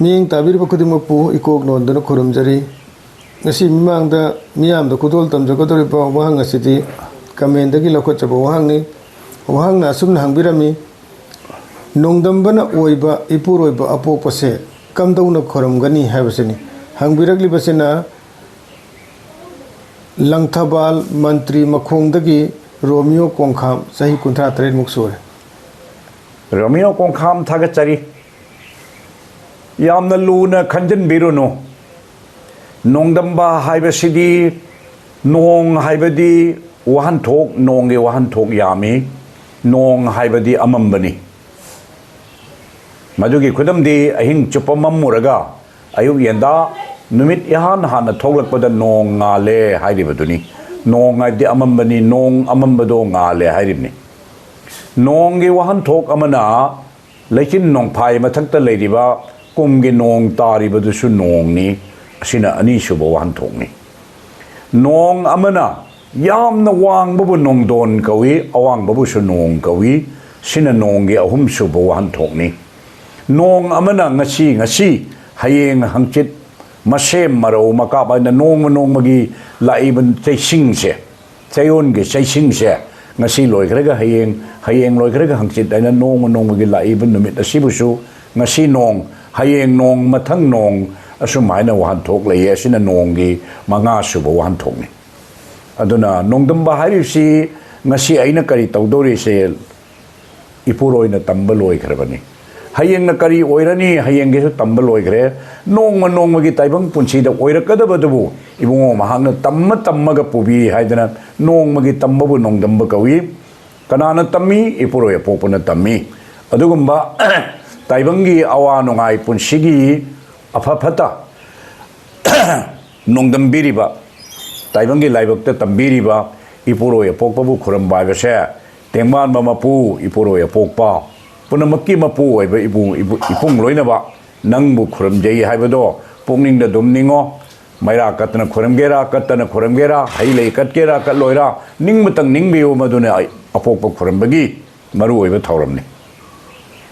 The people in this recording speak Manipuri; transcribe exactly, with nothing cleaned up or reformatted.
ꯃꯤꯠꯌꯦꯡ ꯇꯥꯕꯤꯔꯤꯕ ꯈꯨꯗꯤꯡꯃꯛꯄꯨ ꯏꯀꯣꯛ ꯅꯣꯟꯗꯨꯅ ꯈꯨꯔꯨꯝꯖꯔꯤ꯫ ꯉꯁꯤ ꯃꯤꯃꯥꯡꯗ ꯃꯤꯌꯥꯝꯗ ꯈꯨꯗꯣꯜ ꯇꯝꯖꯒꯗꯧꯔꯤꯕ ꯋꯥꯍꯪ ꯑꯁꯤꯗꯤ ꯀꯃꯦꯟꯗꯒꯤ ꯂꯧꯈꯠꯆꯕ ꯋꯥꯍꯪꯅꯤ꯫ ꯋꯥꯍꯪꯅ ꯑꯁꯨꯝꯅ ꯍꯪꯕꯤꯔꯝꯃꯤ, "ꯅꯣꯡꯗꯝꯕꯅ ꯑꯣꯏꯕ ꯏꯄꯨꯔꯣꯏꯕ ꯑꯄꯣꯛꯄꯁꯦ ꯀꯝꯗꯧꯅ ꯈꯨꯔꯨꯝꯒꯅꯤ?" ꯍꯥꯏꯕꯁꯤꯅꯤ꯫ ꯍꯪꯕꯤꯔꯛꯂꯤꯕꯁꯤꯅ ꯂꯪꯊꯕꯥꯜ ꯃꯟꯇ꯭ꯔꯤ ꯃꯈꯣꯡꯗꯒꯤ ꯔꯣꯃꯤꯌꯣ ꯀꯣꯡꯈꯥꯝ, ꯆꯍꯤ ꯀꯨꯟꯊ꯭ꯔꯥ ꯇꯔꯦꯠꯃꯨꯛ ꯁꯨꯔꯦ꯫ ꯔꯣꯃꯤꯌꯣ ꯀꯣꯡꯈꯥꯝ, ꯊꯥꯒꯠꯆꯔꯤ꯫ ꯌꯥꯝꯅ ꯂꯨꯅ ꯈꯟꯖꯤꯟꯕꯤꯔꯨꯅꯨ꯫ ꯅꯣꯡꯗꯝꯕ ꯍꯥꯏꯕꯁꯤꯗꯤ, ꯅꯣꯡ ꯍꯥꯏꯕꯗꯤ ꯋꯥꯍꯟꯊꯣꯛ, ꯅꯣꯡꯒꯤ ꯋꯥꯍꯟꯊꯣꯛ ꯌꯥꯝꯃꯤ꯫ ꯅꯣꯡ ꯍꯥꯏꯕꯗꯤ ꯑꯃꯝꯕꯅꯤ꯫ ꯃꯗꯨꯒꯤ ꯈꯨꯗꯝꯗꯤ, ꯑꯍꯤꯡ ꯆꯨꯞꯄ ꯃꯝꯃꯨꯔꯒ ꯑꯌꯨꯛ ꯌꯦꯟꯗꯥ ꯅꯨꯃꯤꯠ ꯏꯍꯥꯟ ꯍꯥꯟꯅ ꯊꯣꯛꯂꯛꯄꯗ ꯅꯣꯡ ꯉꯥꯜꯂꯦ ꯍꯥꯏꯔꯤꯕꯗꯨꯅꯤ꯫ ꯅꯣꯡ ꯍꯥꯏꯕꯗꯤ ꯑꯃꯝꯕꯅꯤ, ꯅꯣꯡ ꯑꯃꯝꯕꯗꯣ ꯉꯥꯜꯂꯦ ꯍꯥꯏꯔꯤꯕꯅꯤ꯫ ꯅꯣꯡꯒꯤ ꯋꯥꯍꯟꯊꯣꯛ ꯑꯃꯅ ꯂꯩꯆꯤꯟ ꯅꯣꯡꯐꯥꯏ ꯃꯊꯛꯇ ꯂꯩꯔꯤꯕ ꯀꯨꯝꯒꯤ ꯅꯣꯡ ꯇꯥꯔꯤꯕꯗꯨꯁꯨ ꯅꯣꯡꯅꯤ꯫ ꯑꯁꯤꯅ ꯑꯅꯤꯁꯨꯕ ꯋꯥꯍꯟꯊꯣꯛꯅꯤ꯫ ꯅꯣꯡ ꯑꯃꯅ ꯌꯥꯝꯅ ꯋꯥꯡꯕꯕꯨ ꯅꯣꯡꯗꯣꯟ ꯀꯧꯏ, ꯑꯋꯥꯡꯕꯕꯨꯁꯨ ꯅꯣꯡ ꯀꯧꯏ꯫ ꯁꯤꯅ ꯅꯣꯡꯒꯤ ꯑꯍꯨꯝꯁꯨꯕ ꯋꯥꯍꯟꯊꯣꯛꯅꯤ꯫ ꯅꯣꯡ ꯑꯃꯅ ꯉꯁꯤ, ꯉꯁꯤ, ꯍꯌꯦꯡ, ꯍꯪꯆꯤꯠ, ꯃꯁꯦꯝ, ꯃꯔꯧ, ꯃꯀꯥꯞ ꯍꯥꯏꯅ ꯅꯣꯡꯃ ꯅꯣꯡꯃꯒꯤ ꯂꯥꯛꯏꯕ ꯆꯩꯁꯤꯡꯁꯦ, ꯆꯌꯣꯜꯒꯤ ꯆꯩꯁꯤꯡꯁꯦ, ꯉꯁꯤ ꯂꯣꯏꯈ꯭ꯔꯒ ꯍꯌꯦꯡ, ꯍꯌꯦꯡ ꯂꯣꯏꯈ꯭ꯔꯒ ꯍꯪꯆꯤꯠ ꯍꯥꯏꯅ ꯅꯣꯡꯃ ꯅꯣꯡꯃꯒꯤ ꯂꯥꯛꯏꯕ ꯅꯨꯃꯤꯠ ꯑꯁꯤꯕꯨꯁꯨ ꯉꯁꯤ ꯅꯣꯡ, ꯍꯌꯦꯡ ꯅꯣꯡ, ꯃꯊꯪ ꯅꯣꯡ, ꯑꯁꯨꯝ ꯍꯥꯏꯅ ꯋꯥꯍꯟꯊꯣꯛ ꯂꯩꯌꯦ꯫ ꯑꯁꯤꯅ ꯅꯣꯡꯒꯤ ꯃꯉꯥꯁꯨꯕ ꯋꯥꯍꯟꯊꯣꯛꯅꯤ꯫ ꯑꯗꯨꯅ ꯅꯣꯡꯗꯝꯕ ꯍꯥꯏꯔꯤꯕꯁꯤ ꯉꯁꯤ ꯑꯩꯅ ꯀꯔꯤ ꯇꯧꯗꯧꯔꯤꯁꯦ ꯏꯄꯨꯔꯣꯏꯅ ꯇꯝꯕ ꯂꯣꯏꯈ꯭ꯔꯕꯅꯤ꯫ ꯍꯌꯦꯡꯅ ꯀꯔꯤ ꯑꯣꯏꯔꯅꯤ, ꯍꯌꯦꯡꯒꯤꯁꯨ ꯇꯝꯕ ꯂꯣꯏꯈ꯭ꯔꯦ꯫ ꯅꯣꯡꯃ ꯅꯣꯡꯃꯒꯤ ꯇꯥꯏꯕꯪ ꯄꯨꯟꯁꯤꯗ ꯑꯣꯏꯔꯛꯀꯗꯕꯗꯨꯕꯨ ꯏꯕꯨꯡꯉꯣ ꯃꯍꯥꯛꯅ ꯇꯝꯃ ꯇꯝꯃꯒ ꯄꯨꯕꯤ ꯍꯥꯏꯗꯅ ꯅꯣꯡꯃꯒꯤ ꯇꯝꯕꯕꯨ ꯅꯣꯡꯗꯝꯕ ꯀꯧꯏ꯫ ꯀꯅꯥꯅ ꯇꯝꯃꯤ? ꯏꯄꯨꯔꯣꯏ ꯑꯄꯣꯛꯄꯅ ꯇꯝꯃꯤ꯫ ꯑꯗꯨꯒꯨꯝꯕ ꯇꯥꯏꯕꯪꯒꯤ ꯑꯋꯥ ꯅꯨꯡꯉꯥꯏ, ꯄꯨꯟꯁꯤꯒꯤ ꯑꯐ ꯐꯠꯇ ꯅꯣꯡꯗꯝꯕꯤꯔꯤꯕ, ꯇꯥꯏꯕꯪꯒꯤ ꯂꯥꯏꯕꯛꯇ ꯇꯝꯕꯤꯔꯤꯕ ꯏꯄꯨꯔꯣꯏ ꯑꯄꯣꯛꯄꯕꯨ ꯈꯨꯔꯨꯝꯕ ꯍꯥꯏꯕꯁꯦ, ꯇꯦꯡꯕꯥꯟꯕ ꯃꯄꯨ, ꯏꯄꯨꯔꯣꯏ ꯑꯄꯣꯛꯄ, ꯄꯨꯝꯅꯃꯛꯀꯤ ꯃꯄꯨ ꯑꯣꯏꯕ ꯏꯕꯨꯡ, ꯏꯕꯨ-, ꯏꯄꯨꯡ ꯂꯣꯏꯅꯕ ꯅꯪꯕꯨ ꯈꯨꯔꯨꯝꯖꯩ ꯍꯥꯏꯕꯗꯣ ꯄꯨꯛꯅꯤꯡꯗ ꯑꯗꯨꯝ ꯅꯤꯡꯉꯣ꯫ ꯃꯩꯔꯥ ꯀꯠꯇꯅ ꯈꯨꯔꯨꯝꯒꯦꯔꯥ, ꯀꯠꯇꯅ ꯈꯨꯔꯨꯝꯒꯦꯔꯥ, ꯍꯩ ꯂꯩ ꯀꯠꯀꯦꯔꯥ, ꯀꯠꯂꯣꯏꯔꯥ, ꯅꯤꯡꯕꯇꯪ ꯅꯤꯡꯕꯤꯌꯨ, ꯃꯗꯨꯅ ꯑꯩ ꯑꯄꯣꯛꯄ ꯈꯨꯔꯨꯝꯕꯒꯤ ꯃꯔꯨꯑꯣꯏꯕ ꯊꯧꯔꯝꯅꯤ꯫